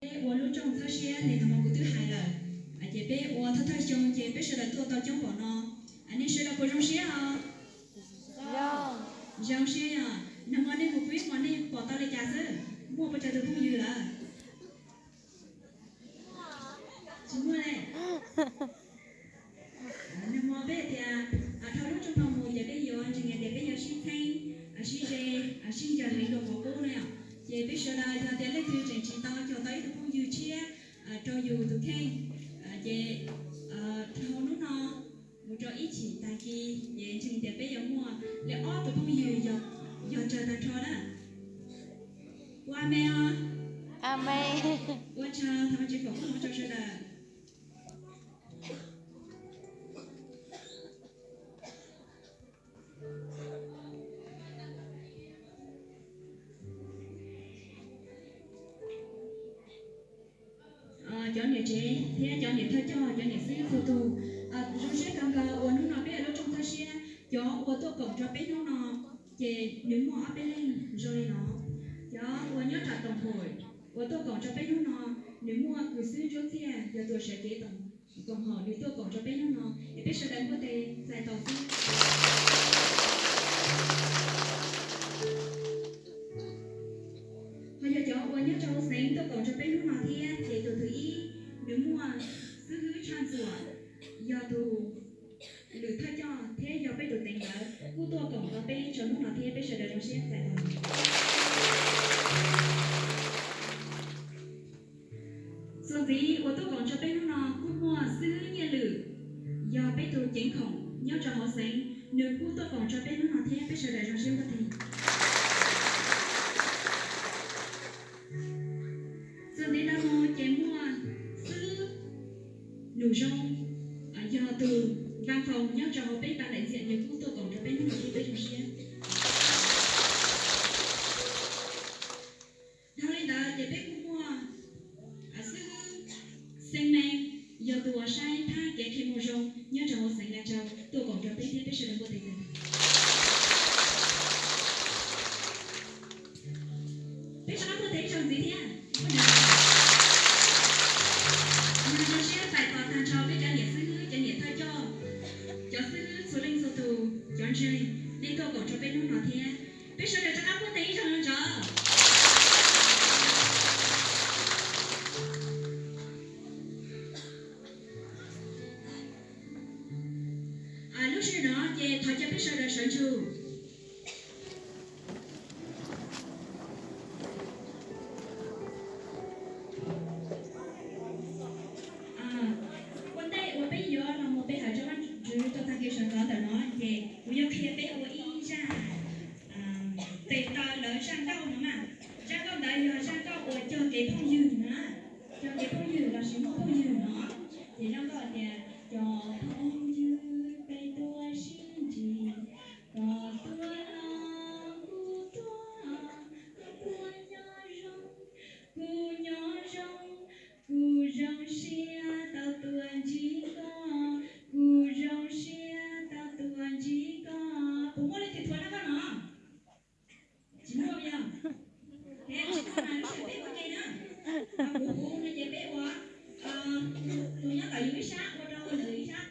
Peb ua lub rooj txhawb siab li nag hmo kuv twb hais lawm, ces peb ua thawj thawj xyoo ces peb sawv daws tuaj tau coob npaum no. Nej sawv daws puas zoo siab os? Zoo siab yog. Nag hmo nej mus pib hmo nej pom tau li cas xwb? Muaj puas tsawg tus phooj ywg lawm? Tsis muaj li. Nag hmo peb tias dhau lub rooj no mus ces peb yuav ntseeg tias peb yuav sib txheeb, sib ze, sib ncaws heev dua qhov qub na yom. Ces peb sawv daws yog tias leej twg tseem tsis tau cog tau ib tug phooj ywg tshiab rau yus tus kheej, ces dhau hnub no mus rau ib chim tag kis ces ntseeg tias peb yuav muaj li ob tug phooj ywg yog tsawg tag nrho na. Ua me os. Ua tsaug, thov Vajtswv foom koob hmoov rau sawv daws. Cov niam tsev thiab cov niam thawj coj, cov niam xib hwb txhua tus, zoo siab kawg nkaus uas hnub no peb lub rooj txhawb siab, cov uas tuaj koom rau peb hnub no ces nws muaj ob peb leeg zoo li no. Cov uas nyob rau toom haum uas tuaj koom rau peb hnub no, nws muaj Kws Xwb Ntsuab Txiaj yog tus sawv cev toom haum, nws tuaj koom rau peb hnub no es peb sawv daws npuaj tes txais tos xwb. Ho yog cov uas nyob rau hauv xeev tuaj koom rau peb hnub no thiab ces tus thib ib nws muaj xib hwb Tshaj Ntxuam, yog tus lwm thawj coj thiab yog peb tus teev ntawv kuj tuaj koom rau peb rau hnub no thiab peb sawv daws zoo siab txais tos. Txuas ntxiv uas tuaj koom rau peb hnub no kuj muaj xib hwb Nyiaj Lwm, yog peb tus ceev khoom nyob rau hauv xeev, nws kuj tuaj koom rau peb hnub no thiab peb sawv daws zoo siab npuaj tes. Txuas ntxiv ntawd mus ces muaj xib hwb Num Zoo, yog tus vaj khoom nyob rau hauv peb pab daim ntxiam, nws kuj tuaj koom rau peb hnub no thiab peb zoo siab. Dhau li ntawd ces peb kuj muaj xib hwb Xeeb Meej, yog tus uas saib thab kev qhia moo zoo nyob rau hauv xeev Nas Tsaus tuaj koom rau peb thiab peb sawv daws npuaj tes. Peb rov qab npuaj tes ib zaug ntxiv thiab. Zoo siab txais tos tag nrho peb cov niam xib hwb, cov niam thawj coj, cov xib hwb txhua leej txhua tus, cov ntseeg, nej tuaj koom rau peb hnub no thiab. Peb sawv daws rov qab npuaj tes ib zaug no tso. Lub sij hawm no ces thov caw peb sawv daws sawv ntsug. Ua ntej uas peb yuav los mus pe hawm rau Vajtswv rau tag kis sawv ntxov ntawm no ces kuv yuav qhia peb ua ib zaj tes taw lawv zaj nkauj no mas. Zaj nkauj ntawd yog zaj nkauj uas cog kev phooj ywg na, cog kev phooj ywg lossis muaj phooj ywg no. Ces zaj nkauj tias cov phooj ywg peb tuaj sib ntsib, koj tuaj los kuv tuaj, koj puas nyob zoo, kuv nyob zoo, kuv zoo siab tau tuaj ntsib koj, kuv zoo siab tau tuaj ntsib koj. Puas muaj leej twg thuam zaj nkauj no? Tsis muaj yog? Tsis muaj mas lub sij hawm peb ua ke na. Kuv hu no ces peb ua, tus nyob tom yus ib sab ua rau tus ntawm ib sab.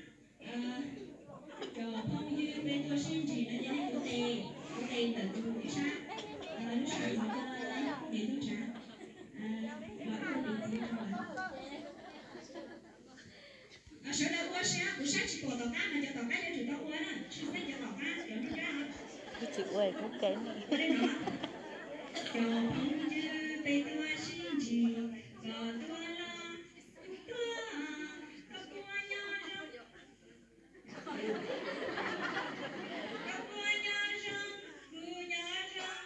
Cov phooj ywg peb tuaj sib ntsib no ces nej kuv tes, kuv tes ntawm tus ib sab. Lub sij hawm thov caw niam Ntxoov Tsav los ua tus txiv rau lawv. Sawv daws ua siab, kuv saib tsis pom tom qab mas cov tom qab yuav tsum tau ua na, tshwj xeeb cov tom qab cov nruab nrab. Ib tsis ua kuv kev. Ua li no. Cov phooj ywg peb tuaj sib ntsib, koj tuaj los kuv tuaj, koj puas nyob zoo, koj puas nyob zoo, kuv nyob zoo,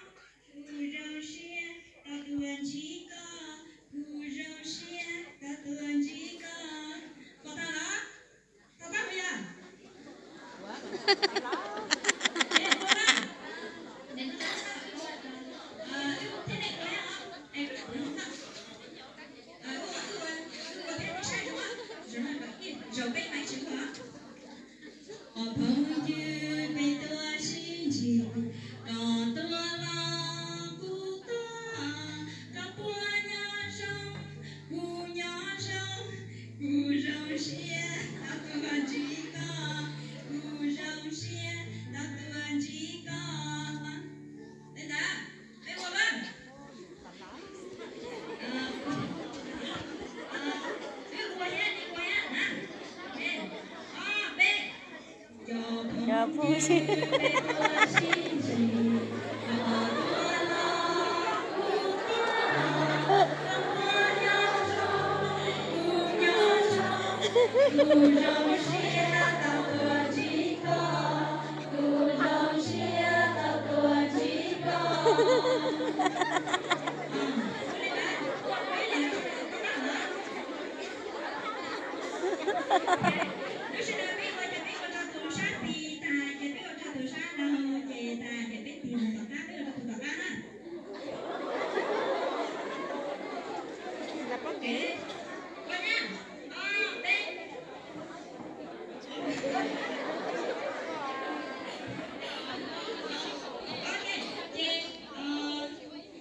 kuv zoo siab tau tuaj ntsib koj, kuv zoo siab tau tuaj ntsib koj. Pom tau los? Tau tau yog? Zaum peb mas tsis ua. Cov phooj ywg peb tuaj sib ntsib, koj tuaj los kuv tuaj, koj puas nyob zoo,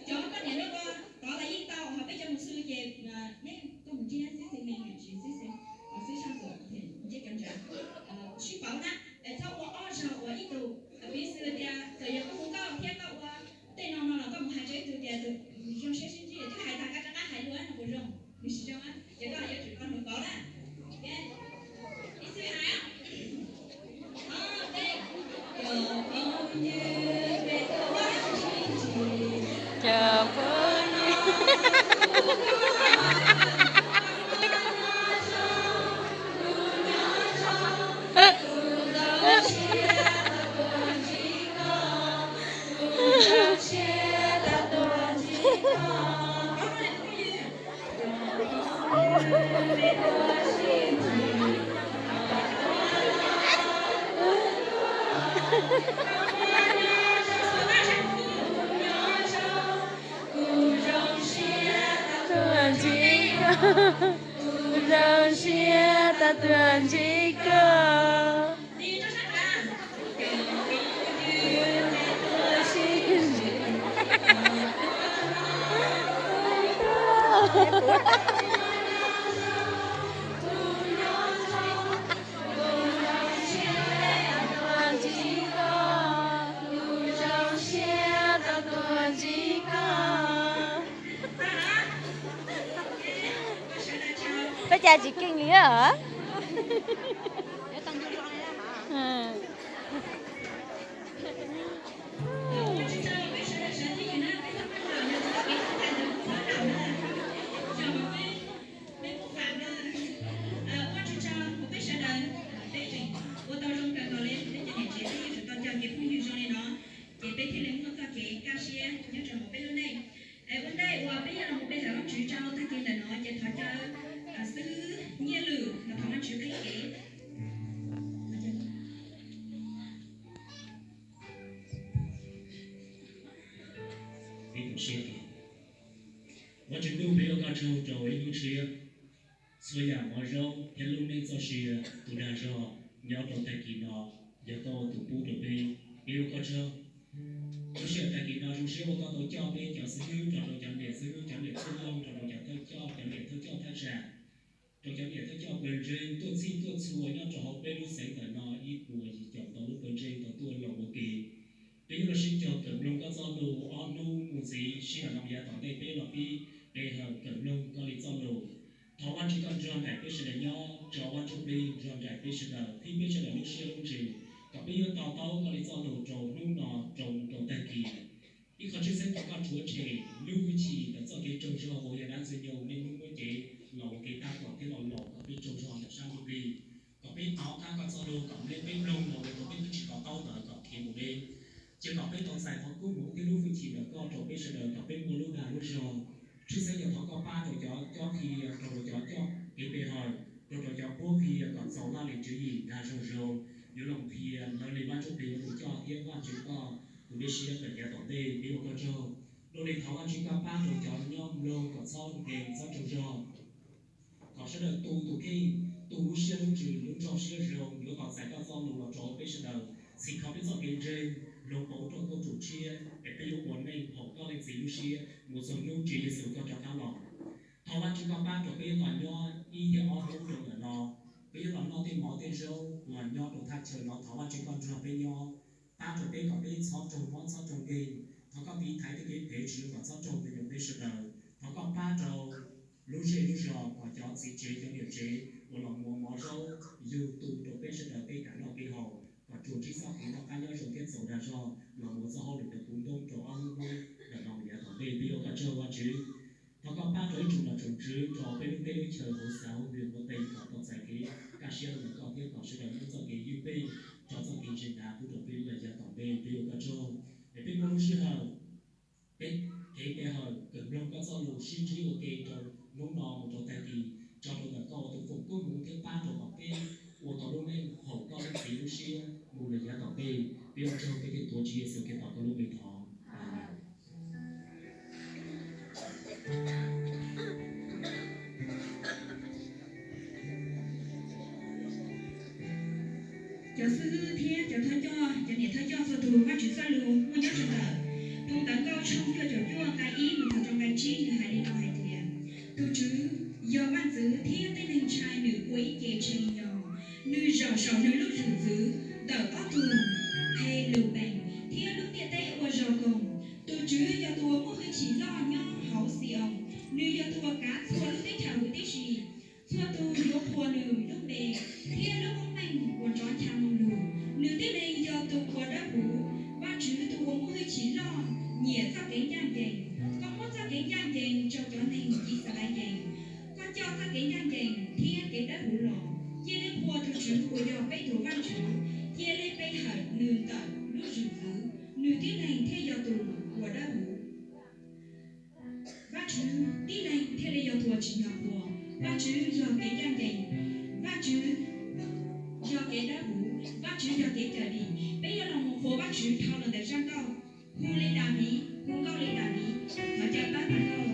Cov koj niam loj ko tod los yeej tau, ho peb cov mus xwb ces nej koj mus nrhiav xib xes me nyuam tsis xib xes, xib sab ntuam nrhiav cov ntshav sib pauv na, txhob ua ob zaug ua ib tug. Piv xws tias txawm yog koj hu nkauj thiab koj ua tej no no los koj mus hais rau ib tug tias tus zoo siab sib ntsib, twb hais tag koj rov qab hais dua no puas zoo? Nws tsis zoo, ces koj yuav tsum tau hluas pauv na. Ib txhia hais, ob peb, cov phooj ywg, cov phooj ywg. Tuaj ntsib koj, zoo siab tau tuaj ntsib koj. Tuaj ntsib koj, kuv zoo siab tau tuaj ntsib koj. Peb cas tsis keej li a? Ua tau zoo kawg nkaus li, peb cov niam tsev peb yuav tsum tau coj kev phooj ywg zoo li no, ces peb thiaj li muaj txoj kev kaj siab nyob rau hauv peb lub neej. Ua ntej uas peb yuav los mus pe hawm Vajtswv rau tag kis ntawm no ces thov caw xib hwb Nyiaj Lwm los thov Vajtswv qhib kev. Vajtswv ntuj, peb ua koj tsaug rau ib hnub tshiab, txhua yam mov zaub thiab lub neej txoj sia, tus dag zog nyob rau tag kis no yog koj ua tus pub rau peb, peb ua koj tsaug. Lub sij hawm tag kis no zoo siab uas koj tau coj peb cov xib hwb, rau rau cov niam xib hwb, cov niam txwj laug, rau rau cov thawj coj, cov niam thawj coj thaj tsam, rau cov niam thawj coj pawg ntseeg tuaj txhij tuaj txhua nyob rau hauv peb lub xeev ntawm no ib puas yim caum ntau lub pawg ntseeg tau tuaj los ua ke. Peb yuav los sib cog kawm mloog koj txoj lus ob hnub mus ntxiv, sij hawm no yav tom ntej peb los pib pe hawm kawm mloog koj li txoj lus. Thov Vajtswv koj nrog nraim peb sawv daws nyob, tso Vaj Ntsujplig nrog nraim peb sawv daws, qhib peb sawv daws lub siab lub ntsws, kom peb yuav to taub koj li txoj lus rau hnub no rau mus rau tag kis. Ib qho tshwj xeeb rau koj rhuav tshem lub hwj chim ntawm txoj kev tsaug zog uas yog dab ntxwg nyoog niaj hnub muab cev los ua kev tab tom thiab los los kom peb tsaug zog ntawm sab ntsuj plig, kom peb hnov qab koj txoj lus kom nej peb mloog los ua rau peb twb tsis to taub ntawd kom qhia mus deb. Cia kom peb tau txais qhov koob hmoov thiab lub hwj chim ntawm koj rau peb sawv daws kom peb muaj lub dag lub zog. Tshwj xeeb yog thov koj pab rau cov cob qhia, rau rau cov coj kev pe hawm, rau rau cov puab qhia kom txaus laj lim tswv yim dag zog zoo, yuav los qhia lawv li Vaj Ntsujplig ua tus coj thiab Vaj Ntsujplig koj tus dej siab ntawm yav tom ntej, peb ua koj tsaug. Dua li thov Vaj Ntsujplig koj pab rau cov nyob mloog kom txhob nkees txhob tsaug zog. Kom sawv daws tu tus kheej, tu lub siab lub ntsws lub nrog siab zoo yuav kom txais koj txoj lus los rau peb sawv daws, txhim kho peb txoj kev ntseeg, hloov pauv rau tuaj tsum tshiab es peb yuav ua neej haum koj leej txiv lub siab mus txog hnub Tswv Yexus koj rov qab los. Thov Vaj Ntsujplig koj pab rau peb los nyob ib thiab ob hnub rau ntawm no, peb yuav los noj tej mov tej zaub los nyob rau thaj chaw no, thov Vaj Ntsujplig koj nrog peb nyob, pab rau peb kom peb txhob raug mob txhob raug nkeeg. Thov koj tiv thaiv tej kev phem tsis zoo kom txhob raug tus me nyuam peb sawv daws. Thov koj pab rau lub zej lub zos kom cov txiv tsev cov niam tsev uas los muas mov zaub yug tu rau peb sawv daws peb kam noj kev haus, tsuas ntsib txoj kev noj qab nyob zoo thiab txaus dag zog los mus ua txoj hauj lwm ntawm kuv ntoo rau ob hnub ntawm no mus yav tom ntej. Peb ua koj tsaug Vajtswv. Thov koj pab rau ib tsoom nom tsoom tswv rau peb lub teb lub chaw hauv xeev Vias Vaj Teb kom tau txais kev kaj siab ntawm koj thiab kom sawv daws muaj txoj kev ywj pej rau txoj kev ntseeg dav pub rau peb lub laj yav tom ntej. Peb ua koj tsaug es peb muaj lub sij hawm peb kev pe hawm kawm mloog koj txoj lus sib ntsib ua ke rau hnub no mus rau tag kis, tso rau ntawm koj ua tus foom koob hmoov thiab pab rau kom peb ua tau lub neej haum koj lub txiv lub siab mus lawm yav tom ntej. Peb ua tsaug peb thiaj tuav Tswv Yexus Khetos koj lub npe thov. Amees. Cov xib hwb thiab cov thawj coj, cov niam thawj coj txhua tus, Vajtswv txoj lus muaj nyob rau ntawm Phau Ntawv Nkauj tshooj cuaj caum cuaj nqai ib mus txog rau nqai tsib, nws hais li no hais tias, tus Tswv yog vaj ntxwv thiab tej neeg ntshai nws ua ib ce tshee yos, nws zaum saum nws lub zwm txwv ntawm ob tug Khelubes thiab lub ntiaj teb ua zog koog. Tus Tswv yog tus uas muaj hwj chim loj nyob hauv Xi-oos, nws yog tus uas kav txhua lub teb chaws huv tib si. Txhua tus yuav qhuas nws lub npe thiab lub koob meej uas nrov ncha moo lug. Nws tib leeg yog tus uas dawb huv, Vajtswv tus uas muaj hwj chim loj, nyiam txoj kev ncaj ncees. Koj muab txoj kev ncaj ncees rau cov neeg Yixalayees. Koj coj txoj kev ncaj ncees thiab kev dawb huv los. Cia li qhuas tus Tswv uas yog peb tus Vajtswv, cia li pe hawm nws ntawm lub zwm txwv, nws tib leeg thiaj yog tus uas dawb huv. Vajtswv tib leeg thiaj li yog tus uas tsim nyog qhuas. Vajtswv yog kev ncaj ncees, Vajtswv yog kev dawb huv, Vajtswv yog kev cawm dim. Peb yuav los mus qhuas Vajtswv dhau los ntawm zaj nkauj, hu li Daviv, hu nkauj li Daviv. Thov caw pab tau nkauj.